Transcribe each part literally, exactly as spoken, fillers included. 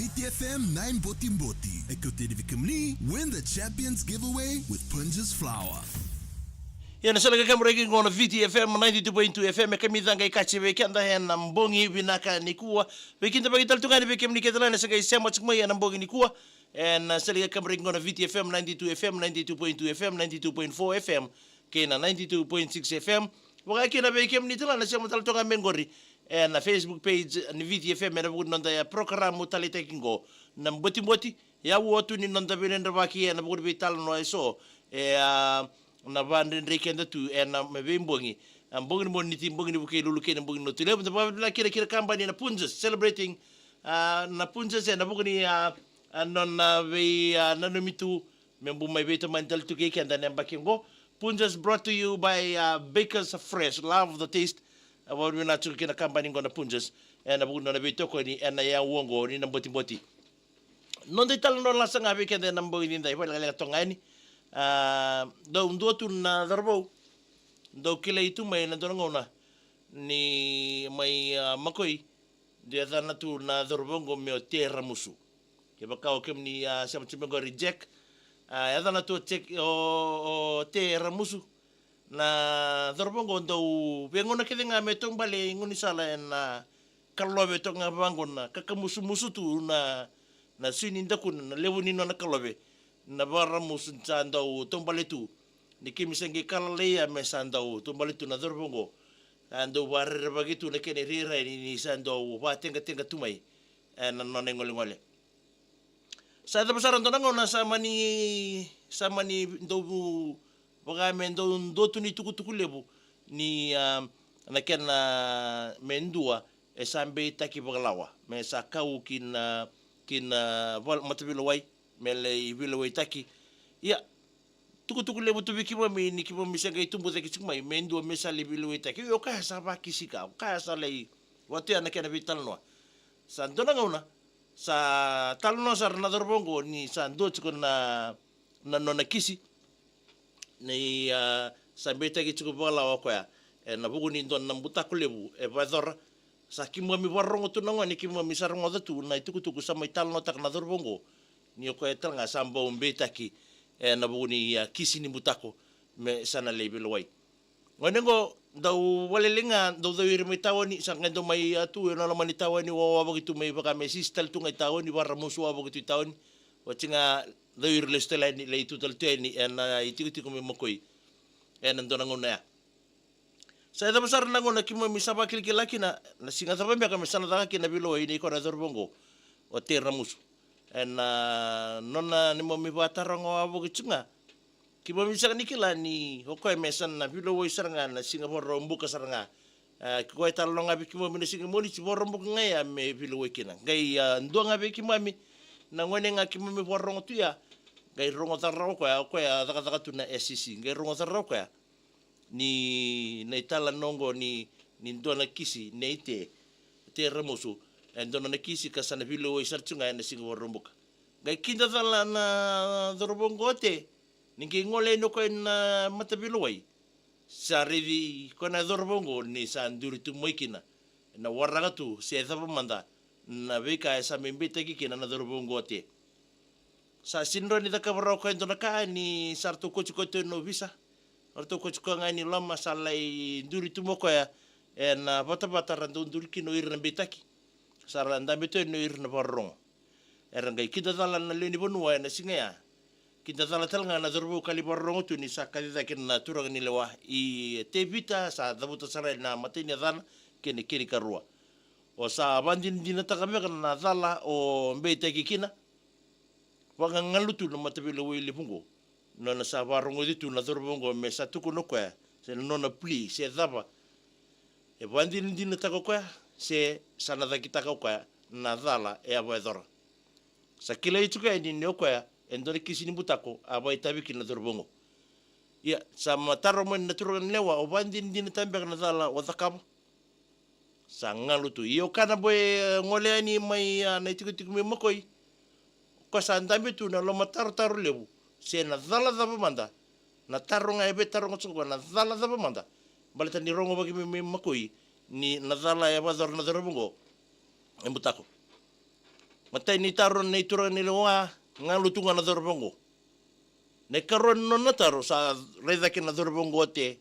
Viti F M na iBotiboti e kauti vei kemuni Win the Champions Giveaway with Punjas Flour. Ia na sala ka kaburaki qo na Viti F M ninety-two point two F M, e kemuni caka i kaci vei keda ena bogi vinaka nikua. Vei keda vaki tale tu ga ni vei kemuni keda lana sa qai sema tiko mai ena bogi nikua. Ena sala ka kaburaki qo na Viti F M ninety-two F M, ninety-two point two F M, ninety-two point four F M, kei na ninety-two point six F M. Vaka kina vei kemuni tale na sema tale toka me qori ena Facebook page ni Viti F M ena vuku ni noda ya porokaramu taleitaki qo na Botiboti. Ia au otu ni noda veidredrevaki ena vuku ni veitalanoa eso e a na vadredrei keda tu ena me veibogi. A bogi ni Moniti, bogi ni Vukelulu kei na bogi ni Lotulevu. Da vakavinavinaka kina kina kabani na Punjas celebrating a na Punjas ena vuku ni a a nona vei a nanumi tu me bu mai veitomani tale tu kei keda ena yabaki qo. Punjas brought to you by a Baker's Fresh. Love the taste. A vakavinavinaka tiko kina kabani qo na Punjas ena vuku ni nona veitokoni ena yau oqo ni na Botiboti. Noda italanoa lasa ga vei keda ena bogi ni dai vakalekaleka toka ga yani. A dau dua tu na cauravou dau kilai tu mai na dua na gauna ni mai a Makoi. Dau yacana tu na cauravou oqo me o Te Ramusu. Kevaka o kemuni a sema tiko mai qori Jack, a yacana tu o Jack, o, o Te Ramusu. Na cauravou oqo dau veigauna kece ga me taubale i gaunisala ena kalove toka ga vaqo na kakamusumusu tu na na sui ni dakuna na levu ni nona kalove. Na vakaramusu sa dau taubale tu ni kemi sa qai kalaleia me sa dau taubale tu na cauravou oqo. Sa dau vakarerevaki tu na kena irairai ni sa dau vakateqateqa tu mai ena nona igolegole. Sa cava sara dua na gauna sa mani sa mani dau vaka me dau dua tu ni tukutuku levu ni a na kena me dua e sa beitaki vakalawa me sa kau ki na ki na val- mataveilewai me lai veilewaitaki. Ia tukutuku levu tu vei keimami ni keimami se qai tubu cake tiko mai me dua me sa lai veilewaitaki. Io, o koya sa vakisi ka o koya sa lai vatu ya na kena veitalanoa. Sa dua na gauna sa talanoa sara na cauravou oqo ni sa dua tiko na na nona kisi ni a sa beitaki tiko vakalawa o koya ena vuku ni dua na butako levu e vakayacora. Sa keimami vakarorogo tu na gone keimami sa rogoca tu na itukutuku sa mai talanoataka na cauravou oqo ni o koya tale ga sa bau beitaki ena vuku ni a kisi ni butako me sa na lai veilewai. Gone oqo dau vakalelei ga dau cau ira mai taoni sa qai dau mai a tu ena loma ni taoni wawavaki tu mai vaka me sisi tale tu ga i taoni, vakaramusu wawavaki tu i taoni. Oti ga cau ira lesu tale yani lai tu tale tu yani ena itikotiko mai Makoi ena dua na gauna ya. Sa yacova sara na gauna keimami sa vakilakila kina na siga cava beka me sa na caka kina na veilewai nei koya na cauravou oqo o Te Ramusu. Ena nona neimami vakataroga wavoki tu ga keimami sega ni kila ni o koya me sa na veilewai sara ga na siga Vakaraubuka sara ga. A ke koya e talanoa ga vei keimami na siga Moniti Vakaraubuka ga ya me veilewai kina. Qai a dua ga vei keimami na gone ga keimami vakarorogo tu ya qai rogoca rawa o koya o koya a cakacaka tu na S C C qai rogoca rawa o koya ni na italanoa oqo ni ni dua na kisi nei Te Te Ramusu. E dua na kisi ka sa na veilewai sara tu ga ena siga Vakaraubuka. Qai kidacala na cauravou oqo o Te ni qai gole yani o koya na mataveilewai. Sa raici koya na cauravou oqo ni sa duri tu mai kina ena waraka tu se cava mada na veika e sa mai beitaki kina na cauravou oqo o Te. Sa sega ni rawa ni cakava rawa o koya e dua na ka ni sa ratou kauti koya tu ena ovisa. Ratou kauti koya ga yani loma sa lai duri tu mai o koya ena vatavata ra dau duri kina o ira na beitaki. Sa ra dabe tu yani o ira na vakarorogo. Era qai kidacala na lewe ni vanua ena siga ya. Kidacala tale ga na cauravou ka lai vakarorogo tu ni sa kaci cake na turaga ni lewa i Tevita sa cavuta sara na imatai ni yacana kei na kena ikarua. O sa vakadinadinataka beka na cala o beitaki kina. Vakagalu tu na mataveilewai levu oqo nona sa vakarogoci tu na cauravou oqo me sa tukuna o koya se na nona plea se cava. E vakadinadinataka o koya se sa na cakitaka o koya na cala e a vakayacora. Sa kilai tiko yani ni o koya e dua na kisi ni butako a vakaitavi kina na cauravou oqo. Ia sa ma taro mai na turaga ni lewa o vakadinadinataka beka na cala o cakava. Sa galu tu ia o kana boe gole yani mai a na itikotiko mai Makoi. Ko sa dabe tu na lomatarotaro levu se na cala cava mada. Na taro ga e vetaroga tiko koya na cala cava mada. Baleta ni rogovaki mai mai Makoi ni na cala e vakayacora na cauravou oqo e butako. Matai ni taro nei turaga ni lewa, galu tu ga na cauravou oqo. Na ikarua ni nona taro sa raica kina na cauravou oqo, o Te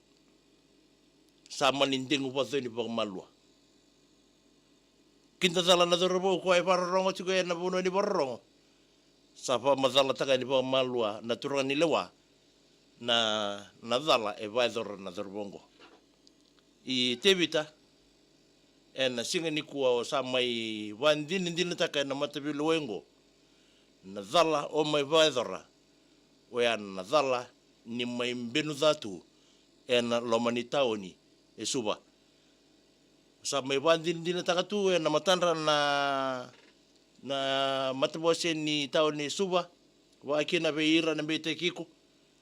sa mani degu vakacegu ni vakamalua. Kidacala na cauravou, o koya e vakarorogo tiko ena vanua ni vakarorogo. Sa vakamacalataka yani vakamalua na turaga ni lewa na, na cala e vakayacora na cauravou oqo. I Tevita, ena siga nikua o sa mai vakadinadinataka ena mataveilewai oqo na cala o mai vakayacora, oya na cala ni mai benu ca tu ena loma ni taoni e Suva. Sa mai vakadinadinataka tu ena matadra na, na matabose ni taoni e Suva, vaka kina vei ira na beitaki iko,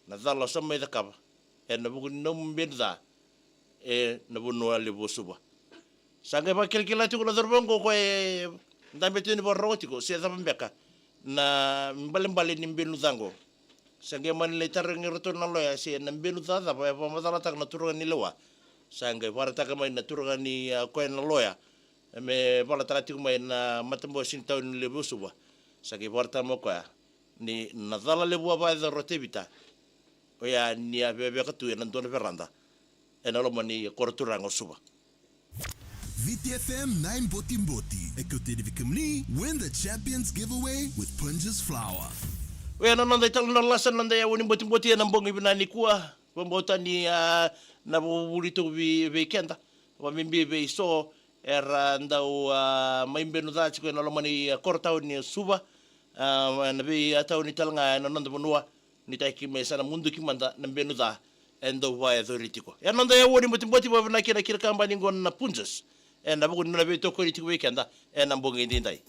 na cala o sa mai cakava ena vuku ni nomu benu ca ena vanua levu o Suva. Sa qai vakilakila tiko na cauravou oqo, o koya e dabe tu ni vakarorogo tiko se cava beka na ibalebale ni benu ca oqo. Sa qai mani lai tarogi iratou na loya se na benu ca cava e vakamacalataka na turaga ni lewa. Sa qai vakaraitaka mai na turaga ni, a, koya na loya, e, me vakaraitaka tiko mai na matabose ni taoni levu o Suva. Sa qai vakaraitaka mai o koya ni na cala levu a vakayacora o Tevita, oya ni a veveka tu ena dua na verada ena loma ni koro turaga o Suva. Viti F M na iBotiboti e kauta yani vei kemuni, win the Champions Giveaway with Punjas Flour. Oya na noda italanoa lasa, na noda yavu ni Botiboti ena bogi vinaka nikua. Vakabauta ni, a, na vuvuli tu vei, vei keda, vakabibi vei so era dau, a, mai benu ca tiko ena loma ni, a, koro taoni e Suva, a, ena veitauni tale ga ena noda vanua. Ni taki me sa na muduki mada na benu ca e dau vakayacori tiko. E a noda yavu ni Botiboti, vakavinavinaka kina kei na kabani qo na Punjas ena vuku ni nona veitokoni tiko vei keda ena bogi edaidai.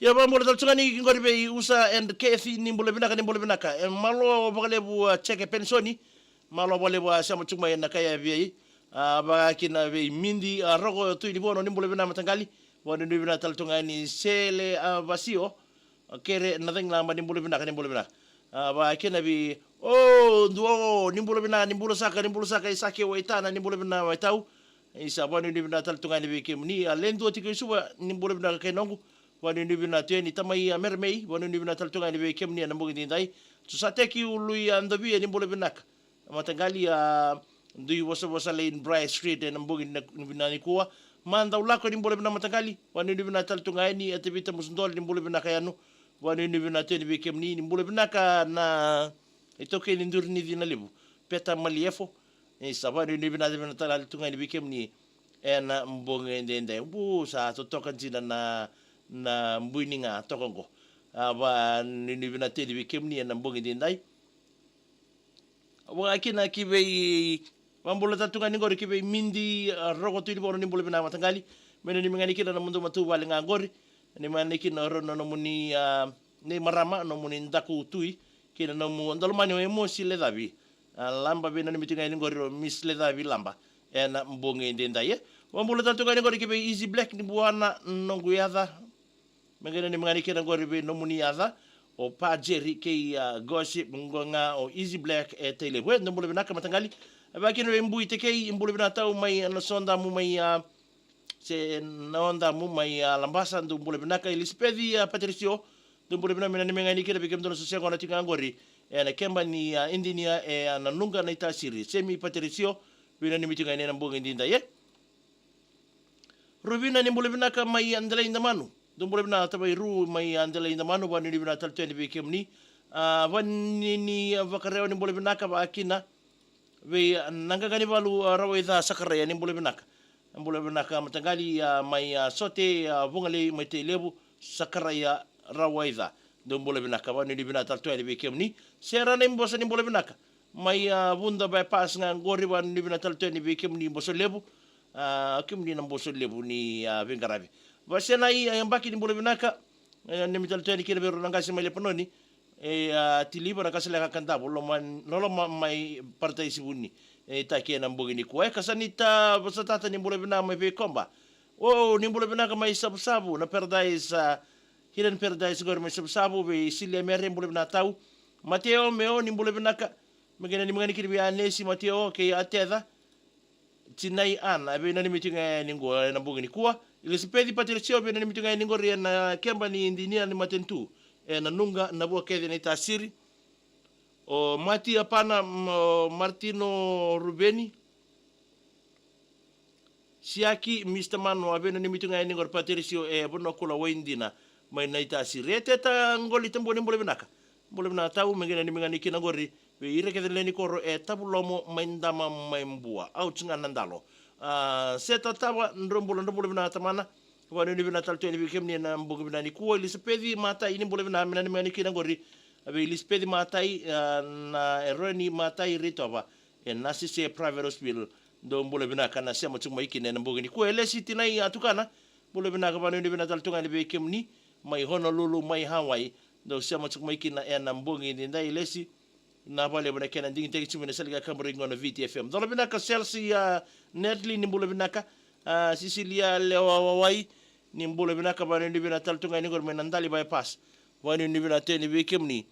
Ia, vakabula tale tu ga yani qori vei Usa and Kathy, ni bula vinaka, ni bula vinaka. E, malo vakalevu, a, Jeke Penisoni, malo vakalevu, a, sema tu mai na kai a vei, a, vaka kina vei Midi, a, Roko Tui ni Vono, ni bula vinaka mataqali. Vakanuinui vinaka tale tu ga yani Sele, a, Vasio, a, kei ira na cagilaba, ni bula vinaka, ni bula vinaka. A, vaka kina vei, o, Duo, ni bula vinaka, ni bula saka, ni bula saka, Isake Waitana, ni bula vinaka Waitau. Isa, vakanuinui vinaka tale tu ga yani vei kemuni, a, Ledua tiko i Suva, ni bula vinaka kai noqu. Vakanuinui vinaka tu yani tamai, a, Meremei, vakanuinui vinaka tale tu ga yani vei kemuni ena bogi edaidai. Tusateki Ului, a, Dovia, ni bula vinaka mataqali, a, dui vosavosa lei Bryce Street ena bogi ni, ni vinaka nikua. Mada Ulako, ni bula vinaka mataqali, vakanuinui vinaka tale tu ga yani, a, Tevita Musudoli, ni bula vinaka yani. Vakanuinui vinaka tu yani vei kemuni, ni bula vinaka na itaukei ni duri ni cina levu, Peta Maliefo. Isa, vakanuinui vinaka, vinaka tale tu ga yani vei kemuni ena bogi edaidai. Bu sa totoka dina na, na bui ni ga toka oqo. A, vakanuinui vinaka tu yani vei kemuni ena bogi edaidai. Vaka kina ki vei, vakabula tale tu ga yani qori ki vei Midi, a, Roko Tui ni Vono, ni bula vinaka mataqali. Me nanumi ga yani kina na nomudou matavuvale ga qori. Nanumi ga yani kina o rau na nomuni, a, nei marama, nomuni Daku Tui, kei na nomu daulomani o Emosi Lecavi, a, Laba. Veinanumi tu ga yani qori o Miss Lecavi Laba ena bogi edaidai, e. Vakabula tale tu ga yani qori ki vei Easy Black, ni bula na noqu yaca. Me qai nanumi ga yani kina qori vei nomuni yaca o Pa Jerry kei, a, Gossip, qo ga o Easy Black e Tailevu, e, dou bula vinaka mataqali. Vaka kina vei Bui Tekei, bula vinaka tau mai, a, Nasodamu mai, a, se Naodamu mai, a, Labasa, dou bula vinaka. Elisapeci, a, Paterisio, dou bula vinaka. Me nanumi ga yani kina vei kemudou na soqona tiko ga qori ena keba ni, a, idinia e, a, Nanuqa, Naitasiri, Semi Paterisio, veinanumi tiko ga yani ena bogi edaidai, e. Ruvina, ni bula vinaka mai Adelaide Manu. Dou bula vinaka tavai Ru mai Adelaide Manu, vakanuinui vinaka tale tu yani vei kemuni. A, Vanini, a, Vakarewa, ni bula vinaka. Vaka kina vei, a, Naqaqanivalu, a, Rawaica Sakaraia, ni bula vinaka. Bula vinaka mataqali, a, mai, a, Sote, a, Vugalei mai Tailevu, Sakaraia Rawaica. Dou bula vinaka, vakanuinui vinaka tale tu yani vei kemuni. Sera Naibosa, ni bula vinaka. Mai, a, Vuda bypass ga qori, vakanuinui vinaka tale tu yani vei kemuni Bosolevu. A, kemuni na Bosolevu ni, a, veiqaravi. Vasenai, a, Yabaki, ni bula vinaka. E, nanumi tale tu yani kina vei rau na qase mai Lepanoni. E, a, Tiliva, na Kasaleka, Kadavu, loma, loloma mai Parataisi Vuni. E, taki ena bogi nikua. E, Kasanita Vasatata, ni bula vinaka mai Veikoba. O, ni bula vinaka mai Savusavu, na Paradise, a, Hidden Paradise qori mai Savusavu, vei Silia Mere, bula vinaka tau. Mateo Meo, ni bula vinaka. Me qai nanumi ga yani kina vei Anesi, Mateo kei Ateca. Sinai Ana, e veinanumi tu ga yani qo ena bogi nikua. Ilisapeci Paterisio, veinanumi tu ga yani qori ena keba ni dinia ni matanitu ena Nuqa, Navua kece Naitasiri. O Mati Apana, m-, o Martino Ruveni. Siaki, Mister Manu, a veinanumi tu ga yani qori Paterisio e Vanua Kula Waidina mai Naitasiri. E Teta Qoli Tabua, ni bula vinaka. Bula vinaka tau, me qai nanumi ga ni kina qori vei ira kece na lewe ni koro e Tavulomo, mai Dama, mai Bua. Au tu ga na dalo. A, Seta Tava, drau bula, drau bula vinaka tamana. Vakanuinui vinaka tale tu yani vei kemuni ena bogi vinaka nikua. Ilisapeci Matai, ni bula vinaka, me nanumi ga ni kina qori vei Ilisapeci Matai, a, na Eroni Matai Ritova, e Nasese Private Hospital. Dou bula vinaka na sema tiko mai kina ena bogi nikua. E Lesi Tinai, a, Tukana, bula vinaka, vakanuinui vinaka tale tu ga yani vei kemuni mai Honolulu, mai Hawaii. Dou sema tiko mai kina ena bogi edaidai, Lesi. Vinaka vakalevu na kena digitaki tiko mai na sala ni kakaburaki qo na Viti F M. Cola vinaka Chelsea, a, Natalie, ni bula vinaka. A, Cecilia Lewawawai, ni bula vinaka, vakanuinui vinaka tale tu ga yani qori mai Nadali Bypass. Vakanuinui vinaka tu yani vei kemuni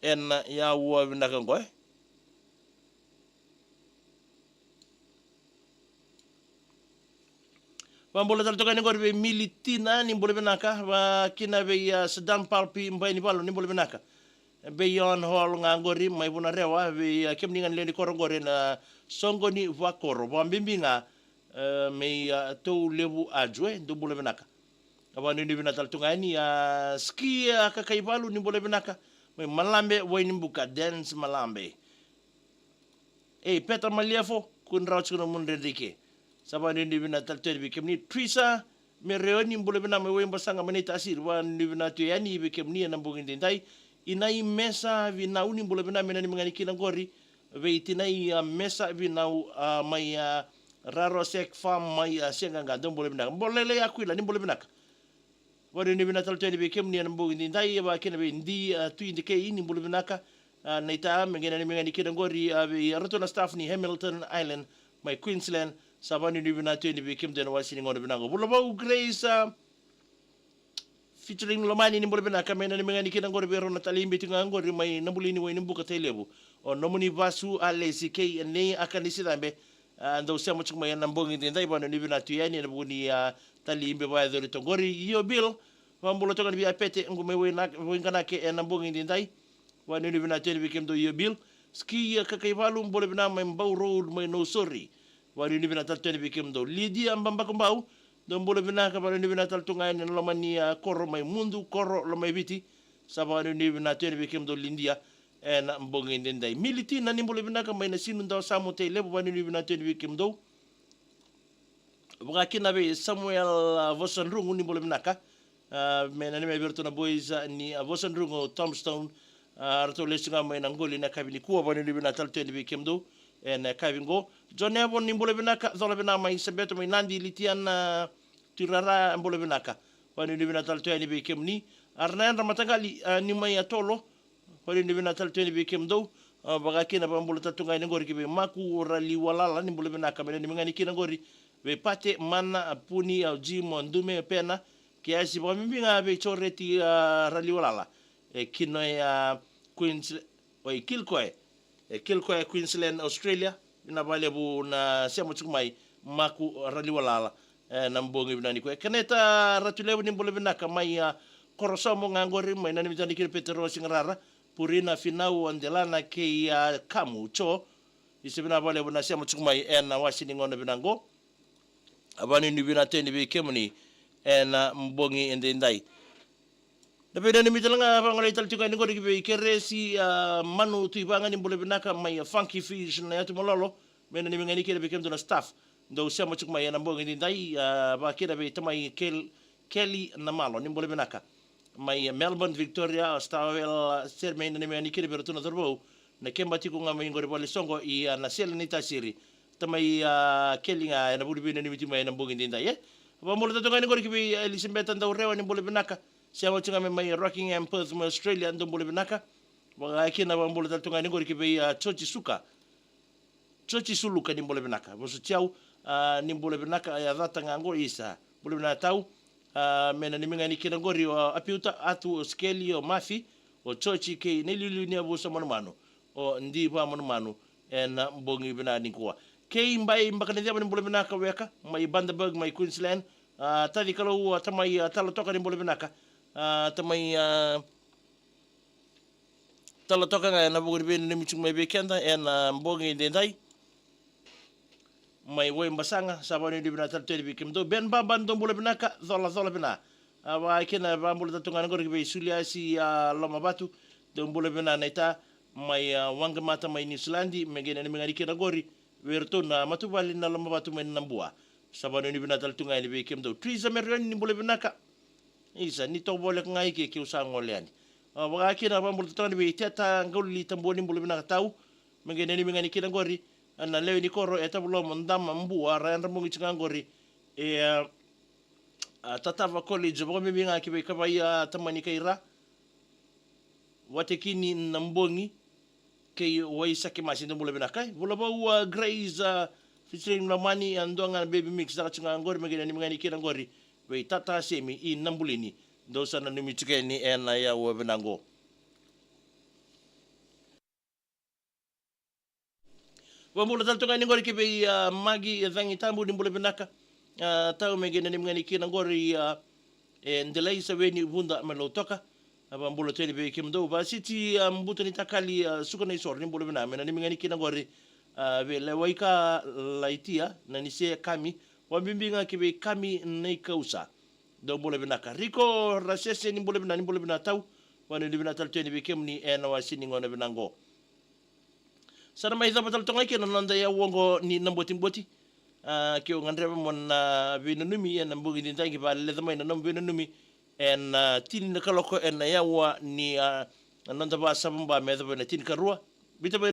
ena aua vinaka qo, e. Vakabula tale toka yani qori vei Militina, ni bula vinaka, vakakina vei, a, Saddam Palpi Bainivalu, ni bula vinaka. Vei Yon Hall ga qori mai Vunarewa, vei, a, kemuni ga na lewe ni koro qori na soqoni vakoro, vakabibi ga, e, mai, a, Toulevu Adjue, dou bula vinaka. Vakanuinui vinaka tale tu ga yani, a, Ski, a, Kakaivalu, ni bula vinaka. Mai Malabe, Wainibuka, Dance Malabe. Ei, Peta Maliefo, kua ni rawa tiko na nomu dredre i ke. Sa vakanuinui vinaka tale tu yani vei kemuni. Trisa Mereoni, bula vinaka mai Waibasaga mai Naitasiri, vakanuinui vinaka tu yani vei kemuni ena bogi edaidai. Inai Mesa Vinau, ni bula vinaka, me nanumi ga ni kina qori vei tinai, a, Mesa Vinau, a, mai, a, Raro Sek Farm mai, a, Seaqaqa, dou bula vinaka. Bolele Akuila, ni bula vinaka. Vakanuinui vinaka tale tu yani vei kemuni ena bogi edaidai, vakakina vei Di, a, Tui Dikei, ni bula vinaka. A, naita, me qai nanumi ga ni kina qori, a, vei iratou na staff ni Hamilton Island mai Queensland. Sa vakanuinui vinaka tu yani vei kemudou ena wase ni gauna vinaka qo. Vulavau Grace, a, featuring Lomani, ni bula vinaka, me nanumi ga ni kina qori vei rau na talibi tu ga qori mai Nabulini, Wainibuka, Tailevu. O nomuni vasu Alesi kei Nei Akanisicabe. A, dou sema tiko mai ena bogi edaidai, vakanuinui vinaka tu yani ena vuku ni, a, talibi vakayacori toka qori. Io Bill, vakabula toka yani vei Apete, qo mai Waiqanake ena bogi edaidai. Vakanuinui vinaka tu yani vei kemudou Io Bill. Ski, a, Kakaivalu, bula vinaka mai Bau Road mai Nausori. Vakanuinui vinaka tale tu yani vei kemudou. Lidia Babakubau, dou bula vinaka, vakanuinui vinaka tale tu ga yani ena loma ni, a, koro mai Mudu, koro Lomaiviti. Sa vakanuinui vinaka tu yani vei kemudou Lidia ena bogi edaidai. Militina, ni bula vinaka mai Nasinu, Dawasamu, Tailevu, vakanuinui vinaka tu yani vei kemudou. Vakakina vei Samuel, a, Vosadrugu, ni bula vinaka. A, me nanumi vei iratou na boys, a, ni, a, Vosadrugu, Tombstone. A, ratou lesu ga mai na qoli ena yakavi nikua, vakanuinui vinaka tale tu yani vei kemudou ena yakavi qo. John Evo, ni bula vinaka, cola vinaka mai Sabeto mai Nadi, Litiana Tuirara, bula vinaka. Vakanuinui vinaka tale tu yani vei kemuni. Ara na yadra mataqali, a, ni mai Atolo. Vakanuinui vinaka tale tu yani vei kemudou. A, vakakina vakabula tale tu ga yani qori ki vei Maku Raliwalala, ni bula vinaka, me nanumi ga ni kina qori vei Pate, Mana, a, Puni, a, Jim, a, Dume, Pena, kei Asi, vakabibi ga vei Joreti, a, Raliwalala. E Kinoya, Queens, oi, Kilcoy. E Kilcoy, Queensland, Australia. Vinaka vakalevu na sema tiko mai, Maku Raliwalala. E, na bogi vinaka nikua. E Keneta Ratulevu, ni bula vinaka mai, a, Korosomo ga qori, mai nanumi tale kina Petero Sigarara, Purina Finau, Adelana kei, a, Kamu Jo. Isa, vinaka vakalevu na sema tiko mai ena wase ni gauna vinaka qo. A, vakanuinui vinaka tu yani vei kemuni ena bogi edaidai. Na veinanumi tale ga, vagolei tale tiko yani qori ki vei Keresi, a, Manu Tuivaga, ni bula vinaka mai, a, Funky Fish na yatu malolo. Me nanumi ga ni kina vei kemudou na staff dou sema tiko mai ena bogi edaidai, a, vakakina vei tamai Kel-, Kelly Namalo, ni bula vinaka. Mai, a, Melbourne, Victoria, o Stawell, a, sere, me nanumi ga ni kina vei iratou na cauravou na keba tiko ga mai qori valesoqo i, a, Nasele, Naitasiri. Tamai, a, Kelly ga ena vuli veinanumi tiko mai ena bogi edaidai, e. Vakabula tale tu ga yani qori ki vei, a, Elisabeta Daurewa, ni bula vinaka. Sema tiko ga mai, mai Rockingham, Perth, mai Australia, dou bula vinaka. Vakakina vakabula tale tu ga yani qori ki vei, a, Joji Suka. Joji Suluka, ni bula vinaka. Vosa tiko, a, ni bula vinaka, a, yacata ga qo, isa. Bula vinaka tau. A, me nanumi ga ni kina qori o Apiuta, Atu, o Sikeli, o Mafi, o Joji kei na iliuliu ni yavusa manumanu, o Diva Manumanu, ena bogi vinaka nikua. Kei Bai Bakanaceva ni bula vinaka weka, mai Bundaberg, mai Queensland. A, Taci Kalou, a, tamai, a, Tala Toka ni bula vinaka. A, tamai, a, Tala Toka ga ena vuku ni veinanumi tiko mai vei keda ena bogi edaidai. Mai Waibasaga, sa vanuinui vinaka tale tu yani vei kemudou. Ben Baba, dou bula vinaka, cola, cola vinaka. A, vaka kina, vabula tale tu ga na qori ki vei Suliasi, a, Lomavatu, dou bula vinaka naita, mai, a, Waqamata mai Niusiladi, me qai nanumi ga ni kina qori vei iratou na matavuvale na Lomavatu mai Nabua. Sa vanuinui vinaka tale tu ga yani vei kemudou. Trisa Merioni, ni bula vinaka. Isa, ni tovoleka ga i ke, keu sa gole yani. A, vaka kina, vabula tale tu ga yani vei Teta Qauli Tabua, ni bula vinaka tau. Me qai nanumi ga ni kina qori, a, na lewe ni koro e Tavulomo, Dama, Bua, ra yadra bogi tiko ga qori e, a, a, Tatava College, vakabibi ga ki vei Kavai, a, tamani Kaira, Watekini Nabogi, kei Waisake Masi, dou bula vinaka. Vulavou, a, Grace, a, featuring Lomani, a, dua ga na baby mix, caka tiko ga qori, me qai nanumi ga ni kina qori vei Tata Semi i Nabulini. Dou sa nanumi tiko yani ena yau vinaka qo. Vabula tale tu ga yani qori ki vei, a, Magi, a, Cagi Tabu, ni bula vinaka. A, tau, me qai nanumi ga ni kina qori, a, e Delai Saweni Vuda mai Lautoka. A, vabula tu yani vei kemudou. Vasiti, a, Buta ni Takali, a, Suka na Isoro, ni bula vinaka, me nanumi ga ni kina qori, a, vei Lewaika Laitia, Nanise Kami, vakabibi ga ki vei Kami Naikausa. Dou bula vinaka. Riko Rasese, ni bula vinaka, ni bula vinaka tau. Vanuinui vinaka tale tu yani vei kemuni ena iwase ni gauna vinaka qo. Sa na mai cava tale tu ga kina na noda yau oqo ni Nabotiboti. A, keu gadreva mo na veinanumi ena bogi edaidai, qai vakaleca mai na nomu veinanumi ena, a, tini na kaloko ena yau ni, a, noda vakasavasava me yacova ena tinikarua. Vita vei